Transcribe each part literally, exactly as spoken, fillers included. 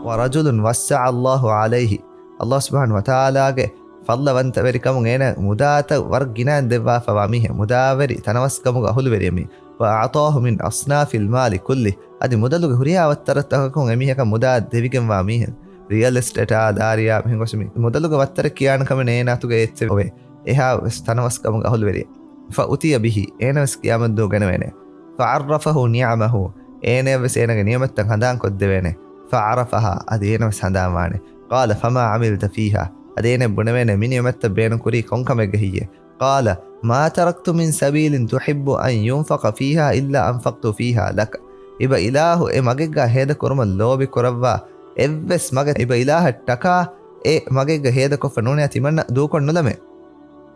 ورجل وسع الله عليه، ﷲ ސުބްޙާނަހޫ ވަތަޢާލާގެ ފަޟްލުވަންތަވެރިކަމުން އޭނަ މުދާތައް ވަރަށް ގިނައިން ދެއްވާފަވާ މީހެއް، މުދާވެރި ތަނަވަސްކަމުގެ އަހުލުވެރިއެއް މީ. وأعطاه من أصناف المال كله، އަދި މުދަލުގެ ހުރިހާ ވައްތަރުތަކަކުން އެމީހަކަށް މުދާ ދެވިގެންވާ މީހެއް. ރިއަލް އެސްޓޭޓާ، ދާރިއާ، މިހެން ގޮސް މި މުދަލުގެ ވައްތަރެއް ކިޔާނެ ކަމެއް ނޭނާ އަތުގައި އެއްޗެއް އޮވޭ. އެހާ ވެސް ތަނަވަސްކަމުގެ އަހުލުވެރިއެއް. فأتي به، އޭނަ ވެސް ޤިޔާމަތްދުވަހު ގެނެވޭނެ. فعرفه نعمه، އޭނަޔަށް ވެސް އޭނަގެ ނިޢުމަތްތައް ހަނދާން ކޮށްދެވޭނެ. فعرفها، އަދި އޭނަ ވެސް ހަނދާން ވާނެ. قال فما عملت فيها، އަދި އޭނަ ބުނެވޭނެ މި ނިޢުމަތްތައް ބޭނުން ކުރީ ކޮން ކަމެއްގަ ހެއްޔޭ؟ قال ما تركت من سبيل تحب أن ينفق فيها إلا أنفقت فيها لك. އިބަ އިލާހު، އެ މަގެއްގަ ހޭދަ ކުރުމަށް ލޯބި ކުރައްވާ އެއްވެސް މަގެއް އިބަ އިލާހަށް ޓަކާ އެ މަގެއްގަ ހޭދަކޮށްފަ ނޫނޭ ތިމަންނަ ދޫކޮށް ނުލަމޭ.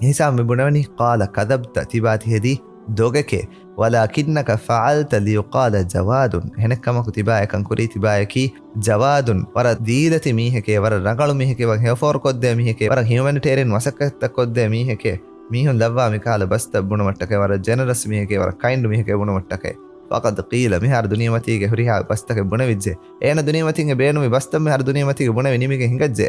ހިސާބު މި ބުނެވެނީ، قال كذبت، ތިބާ ތި ހެދީ ދޮގެކޭ. ولكنك فعلت ليقال جواد، އެހެނެއްކަމަކު ތިބާ އެކަން ކުރީ ތިބާޔަކީ ޖަވާދުން، ވަރަށް ދީލަތި މީހެކޭ، ވަރަށް ރަނގަޅު މީހެކޭ، ވަރަށް ހެޔޮފޯރުކޮށްދޭ މީހެކޭ، ވަރަށް ހިއުމެނިޓޭރިއަން މަސައްކަތްތައް ކޮށްދޭ މީހެކޭ. މީހުން ލައްވާ މިކަހަލަ ބަސްތައް ބުނުމަށްޓަކައި، ވަރަށް ޖެނަރަސް މީހެކޭ، ވަރަށް ކައިންޑް މީހެކޭ ބުނުމަށްޓަކައި. فقد قيل، މިހާރު ދުނިޔެމަތީގެ ހުރިހާ ބަސްތަކެއް ބުނެވިއްޖެ. އޭނަ ދުނިޔެމަތީގެ ބޭނުމި ބަސްތައް މިހާރު ދުނިޔެމަތީގެ ބުނެވި ނިމިގެން ހިނގައްޖެ.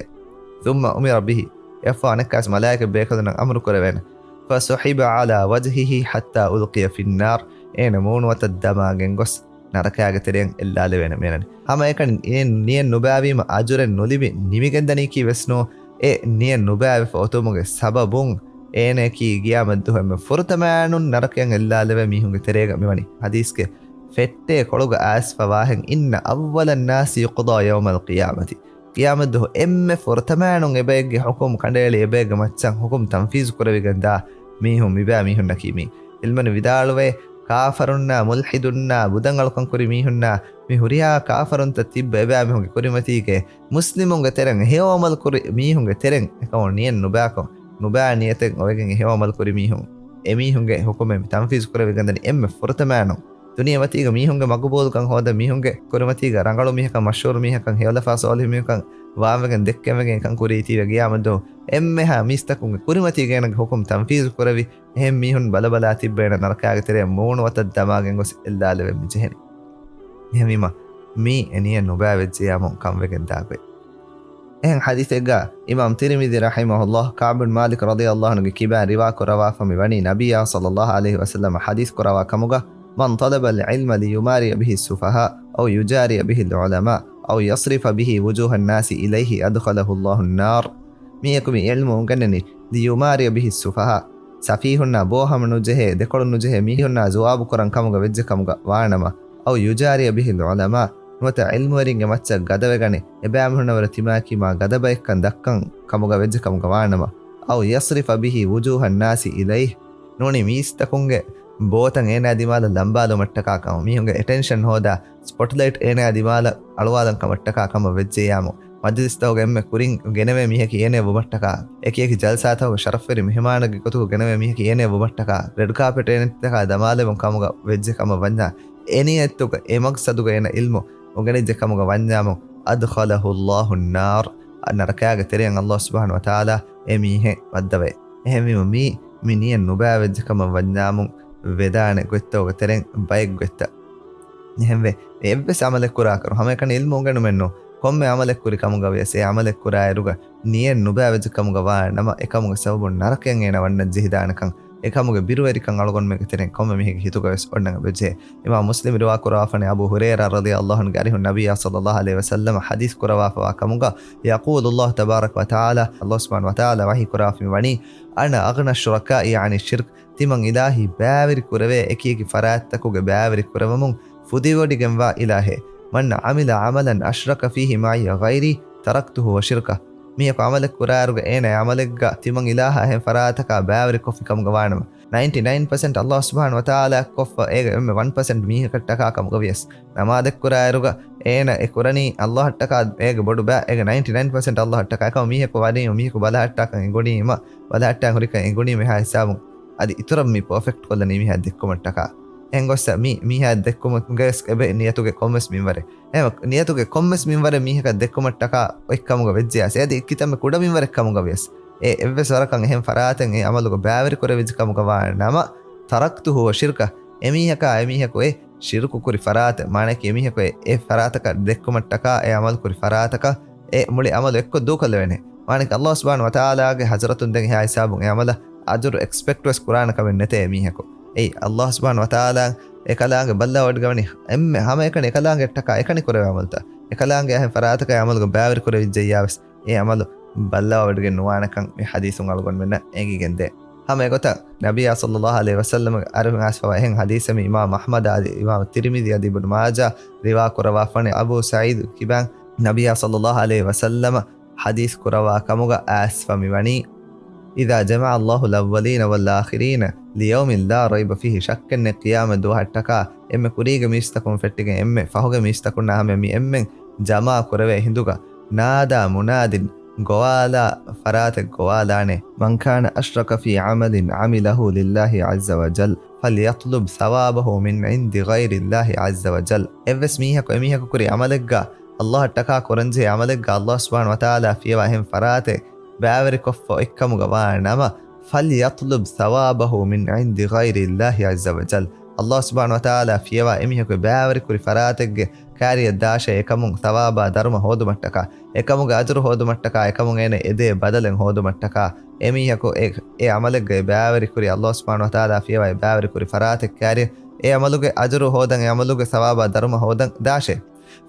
ثم أمر به، އެއަށްފަހު އަނެއްކާވެސް މަލާއިކަ ބޭކަލުންނަށް އަމުރު ކުރެވޭނެ. فسحب على وجهه حتى ألقي في النار، އޭނަ މޫނު ވަތަށް ދަމާގެން ގޮސް ނަރަކާގެ ތެރެއަށް އެއްލާލެވޭނެ މޭނަނި. ހަމައެކަނި އޭނަ ނިޔަތް ނުބާވީމަ އަޖުރެއް ނުލިބި ނިމިގެންދަނީކީ ވެސް ނޫ. އެ ނިޔަތް ނުބާވެފަ އޮތުމުގެ ސަބަބުން އޭނައަކީ ޤިޔާމަތްދުވަހު އެންމެ ފުރަތަމައިނުން ނަރަކަޔަށް އެއްލާލެވޭ މީހުންގެ ތެރޭގަ މިވަނީ. ޙަދީޘްގެ ފެއްޓޭ ކޮޅުގަ އައިސްފަވާހެން، إن أول الناس يقضى يوم القيامة، ޤިޔާމަތްދުވަހު އެންމެ ފުރަތަމައިނުން އެބައެއްގެ ޙުކުމް ކަނޑައެޅި އެބައެއްގެ މައްޗަށް ޙުކުމް ތަންފީޒު ކުރެވިގެންދާ މީހުން މިބާ މީހުންނަކީ މީ. ޢިލްމުވެރިން ވިދާޅުވޭ، ކާފަރުންނާ މުލްޙިދުންނާ ބުދަށް އަޅުކަން ކުރި މީހުންނާ މި ހުރިހާ ކާފަރުންތައް ތިއްބަ އެބައިމީހުންގެ ކުރިމަތީގައި މުސްލިމުންގެ ތެރެއިން އެހެޔޮ ޢަމަލު ކުރި މީހުންގެ ތެރެއިން އެކަމަށް ނިޔަތް ނުބާކޮށް، ނުބާ ނިޔަތެއް އޮވެގެން އެހެޔޮ ޢަމަލު ކުރި މީހުން، އެމީހުންގެ ޙުކުމެއް މި ތަންފީޒު ކުރެވިގެންދަނީ އެންމެ ފުރަތަމައިނުން. ދުނިޔެމަތީގަ މީހުންގެ މަގުބޫލުކަން ހޯދަން، މީހުންގެ ކުރިމަތީގަ ރަނގަޅު މީހަކަށް، މަޝްހޫރު މީހަކަށް، ހެޔޮލަފާ ސޯލިހު މީހަކަށް ވާންވެގެން ދެއްކެވެގެން ކަން ކުރީތީވެ ޤިޔާމަތްދުވަހު އެންމެހާ މީސްތަކުންގެ ކުރިމަތީގައި ގެނަގެ ޙުކުމް ތަންފީޒު ކުރެވި، އެހެން މީހުން ބަލަބަލާ ތިއްބައިނަ ނަރަކާގެ ތެރެއަށް މޫނު ވަތަށް ދަމާގެން ގޮސް އެއްލާލެވެން މި ޖެހެނީ. އެހެންވީމަ، މީ އެ ނިޔަތް ނުބާވެއްޖެޔާމު ކަންވެގެން ދާގޮތް. އެހެން ޙަދީޘެއްގަ އިމާމް ތިރްމިޛީ ރަޙިމަހުﷲ ކަޢުބު ބިން މާލިކް ރަޟިޔަﷲ ޢަންހުގެ ކިބައިން ރިވާ ކުރަވާފަ މި ވަނީ، ނަބިއްޔާ ޞައްލަﷲ ޢަލައިހި ވަސައްލަމަ ޙަދީޘް ކުރަވާ ކަމުގަ، من طلب العلم ليماري به السفهاء أو يجاري به العلماء أو يصرف به وجوه الناس إليه أدخله الله النار. މީހަކު މި ޢިލްމު އުނގެންނަނީ، ليماري به السفهاء، ސަފީހުންނާ ބޯހަމަ ނުޖެހޭ، ދެކޮޅު ނުޖެހޭ މީހުންނާ ޒުވާބު ކުރަން ކަމުގަ ވެއްޖެ ކަމުގަ ވާނަމަ، أو يجاري به العلماء، ނުވަތަ ޢިލްމުވެރިންގެ މައްޗަށް ގަދަވެގަނެ، އެބައިމީހުންނަށް ވުރެ ތިމާއަކީ މާ ގަދަ ބައެއްކަން ދައްކަން ކަމުގަ ވެއްޖެ ކަމުގަ ވާނަމަ، أو يصرف به وجوه الناس إليه، ނޫނީ މީސްތަކުންގެ ބޯތައް އޭނާ ދިމާލަށް ލަނބާލުމަށްޓަކާ ކަމަށް، މީހުންގެ އެޓެންޝަން ހޯދާ ސްޕޮޓްލައިޓް އޭނާ ދިމާލަށް އަޅުވާލަން ކަމަށްޓަކާ ކަމަށް ވެއްޖެޔާމު، މަޖިލިސްތަކުގެ އެންމެ ކުރިން ގެނެވޭ މީހަކީ އޭނަ ވުމަށްޓަކާ، އެކި އެކި ޖަލްސާތަކުގެ ޝަރަފްވެރި މެހެމާނެއްގެ ގޮތުގަ ގެނެވޭ މީހަކީ އޭނަ ވުމަށްޓަކާ، ރެޑް ކާޕެޓް އޭނައަށްޓަކާ ދަމާލެވުން ކަމުގަ ވެއްޖެ ކަމަށް ވަންޏާ، އެ ނިޔަތުގަ އެ މަގްސަދުގަ އޭނަ ޢިލްމު އުނގެނިއްޖެ ކަމުގަ ވަންޏާމު، أدخله الله النار، ނަރަކާގެ ތެރެއަށް ﷲ ސުބްޙާނަހޫ ވަތަޢާލާ އެ މީހެއް ވައްދަވައޭ. އެހެންވީމަ މީ، މި ނިޔަތް ނުބާވެއްޖެ ކަމަށް ވަންޏާމު، ވެދާނެ ގޮތްތަކުގެ ތެރެއިން ބައެއް ގޮތްތައް. އެހެންވެ، އެއްވެސް ޢަމަލެއް ކުރާކަށް ހަމައެކަނި ޢިލްމު އުނގެނުމެއްނު، ކޮންމެ ޢަމަލެއް ކުރި ކަމުގަ ވިޔަސް، އެ ޢަމަލެއް ކުރާއިރުގަ ނިޔަތް ނުބާވެއްޖެ ކަމުގަ ވާ ނަމަ، އެކަމުގެ ސަބަބުން ނަރަކަޔަށް އޭނަ ވަންނަން ޖެހިދާނެކަން، އެކަމުގެ ބިރުވެރިކަން އަޅުގަނޑުމެންގެ ތެރެއިން ކޮންމެ މީހެއްގެ ހިތުގަވެސް އޮންނަން އެބަޖެހޭ. އިމާމް މުސްލިމް ރިވާކުރަވާފަނޭ، އަބޫ ހުރައިރާ ރަޟިޔަﷲ ޢަންހުގެ އަރިހުން ނަބިއްޔާ ޞައްލަﷲ ޢަލައިހި ވަސައްލަމަ ޙަދީޘް ކުރަވާފަވާ ކަމުގަ، يقول الله تبارك وتعالى، ﷲ ސުބްޙާނަހޫ ވަތަޢާލާ ވަޙީ ކުރަވާފަ މި ވަނީ، أنا أغنى الشركاء عن الشرك، ތިމަން އިލާހީ ބައިވެރި ކުރެވޭ އެކި އެކި ފަރާތްތަކުގެ ބައިވެރި ކުރެވެމުން ފުދިވޮޑިގެންވާ އިލާހޭ. من عمل عملا أشرك فيه معي غيري تركته وشركه. މީހަކު ޢަމަލެއް ކުރާއިރުގަ އޭނަ އެ ޢަމަލެއްގަ ތިމަން އިލާހާ އެހެން ފަރާތަކާ ބައިވެރިކޮށްފި ކަމުގަ ވާނަމަ، ނައިންޓީ ނައިން ޕަސެންޓް ﷲ ސުބްޙާނަހޫ ވަތަޢާލާ ކޮށްފަ އޭގެ އެންމެ ވަން ޕަސެންޓް މީހަކަށްޓަކާ ކަމުގަ ވިޔަސް، ނަމާދެއް ކުރާއިރުގަ އޭނަ އެ ކުރަނީ ﷲއަށްޓަކާ އޭގެ ބޮޑު ބައި، އޭގެ ނައިންޓީ ނައިން ޕަސެންޓް ﷲއަށްޓަކާ. އެކަމަ މީހަކު ވަނީ މީހަކު ބަލަހައްޓާކަން އެނގުނީމަ، ބަލަހައްޓާ ހުރިކަން އެނގުނީމަ އެހާ ހިސާބުން އަދި އިތުރަށް މި ޕާފެކްޓް ކޮށްލަނީ މީހާ ދެއްކުމަށްޓަކާ. އެހެން ގޮއްސަ މީ، މީހާ ދެއްކުމުގެ ވެސް އެބަ ނިޔަތުގެ ކޮންމެސް މިންވަރެއް. އެހެން ނިޔަތުގެ ކޮންމެސް މިންވަރެއް މީހަކަށް ދެއްކުމަށްޓަކާ އޮތް ކަމުގަ ވެއްޖެޔާސް، އެއަދި ކިތަންމެ ކުޑަ މިންވަރެއް ކަމުގަ ވިޔަސް، އެ އެއްވެސް ވަރަކަށް އެހެން ފަރާތެއް އެ ޢަމަލުގަ ބައިވެރި ކުރެވިއްޖެ ކަމުގަ ވާ ނަމަ، تركته وشركه، އެމީހަކާ އެމީހަކު އެ ޝިރުކު ކުރި ފަރާތެއް، މާނައަކީ އެމީހަކު އެ، އެ ފަރާތަކަށް ދެއްކުމަށްޓަކާ އެ ޢަމަލު ކުރި ފަރާތަކަށް އެ މުޅި ޢަމަލު އެއްކޮށް ދޫކޮށްލެވޭނެ. މާނައަކީ ﷲ ސުބްޙާނަހޫ ވަތަޢާލާގެ ޙަޟްރަތުން ދެން އެހާ ހިސާބުން އެ ޢަމަލަށް އަޖުރު އެކްސްޕެކްޓް ވެސް ކުރާނެ ކަމެއް ނެތޭ އެމީހަކު. އެއީ ﷲ ސުބްޙާނަހޫ ވަތަޢާލާ އެކަލާނގެ ބައްލަވަޑިގަވަނީ އެންމެ ހަމައެކަނި އެކަލާނގެއަށްޓަކާ އެކަނި ކުރެވޭ ޢަމަލުތައް. އެކަލާނގެ އަހެން ފަރާތަކަށް އެ ޢަމަލުގަ ބައިވެރި ކުރެވިއްޖެއްޔާ ވެސް އެ ޢަމަލު ބައްލަވަޑިގެން ނުވާނެކަން މި ޙަދީޘުން އަޅުގަނޑުމެންނަށް އެނގިގެންދޭ. ހަމަ އެގޮތަށް ނަބިއްޔާ ޞައްލައްލާހު ޢަލައިހި ވަސައްލަމަގެ އަރިހުން އައިސްފަވާ އެހެން ޙަދީޘެއް މި އިމާމް އަޙްމަދާ އަދި އިމާމް ތިރްމިޛީ އަދި އިބްނު މާޖާ ރިވާ ކުރައްވާފަނި އަބޫ ސަޢީދު ކިބާން ނަބިއްޔާ ޞައްލައްލާހު ޢަލައިހި ވަސައްލަމަ ޙަދީޘް ކުރައްވާ ކަމުގަ އައިސްފަ މިވަނީ، إذا جمع الله الأولين والآخرين ليوم لا ريب فيه، ޝައްކެއްނެތް ޤިޔާމަތް ދުވަހަށްޓަކާ އެންމެ ކުރީގެ މީސްތަކުން ފެއްޓިގެން އެންމެ ފަހުގެ މީސްތަކުންނާ ހަމަ މި އެންމެން ޖަމާ ކުރެވޭ ހިނދުގަ، نادى مناد، ގޮވާލާ ފަރާތެއް ގޮވާލާނެ، من كان أشرك في عمل عمله لله عز وجل فليطلب ثوابه من عند غير الله عز وجل. އެއްވެސް މީހަކު އެމީހަކު ކުރި ޢަމަލެއްގަ، ﷲ އަށްޓަކާ ކުރަންޖެހޭ ޢަމަލެއްގަ ﷲ ސުބްޙާނަހޫ ވަތަޢާލާ ފިޔަވާ އެހެން ފަރާތެއް ބައިވެރިކޮށްފަ އޮތްކަމުގަ ވާ ނަމަ، فليطلب ثوابه من عند غير الله عز وجل. ﷲ ސުބްޙާނަހޫ ވަތަޢާލާ ފިޔަވާ އެމީހަކު ބައިވެރިކުރި ފަރާތެއްގެ ކާރިއަށް ދާށޭ އެކަމުން ޘަވާބާ ދަރުމަ ހޯދުމަށްޓަކާ، އެކަމުގެ އަޖުރު ހޯދުމަށްޓަކާ، އެކަމުން އޭނަ އެދޭ ބަދަލެއް ހޯދުމަށްޓަކާ، އެމީހަކު އެ، އެ ޢަމަލެއްގައި ބައިވެރިކުރި، ﷲ ސުބްޙާނަހޫ ވަތަޢާލާ ފިޔަވާ އެ ބައިވެރިކުރި ފަރާތެއް ކާރިއަށް އެ ޢަމަލުގެ އަޖުރު ހޯދަން، އެ ޢަމަލުގެ ޘަވާބާ ދަރުމަ ހޯދަން ދާށޭ.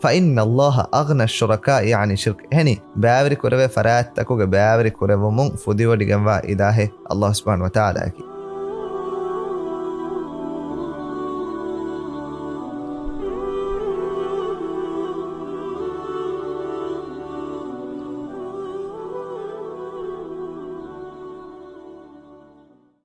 فإن الله أغنى الشركاء عن الشرك. އެހެނީ، ބައިވެރި ކުރެވޭ ފަރާތްތަކުގެ ބައިވެރި ކުރެވުމުން ފުދިވޮޑިގެންވާ އިލާހެއް ﷲ ސުބްޙާނަހޫ ވަތަޢާލާއަކީ.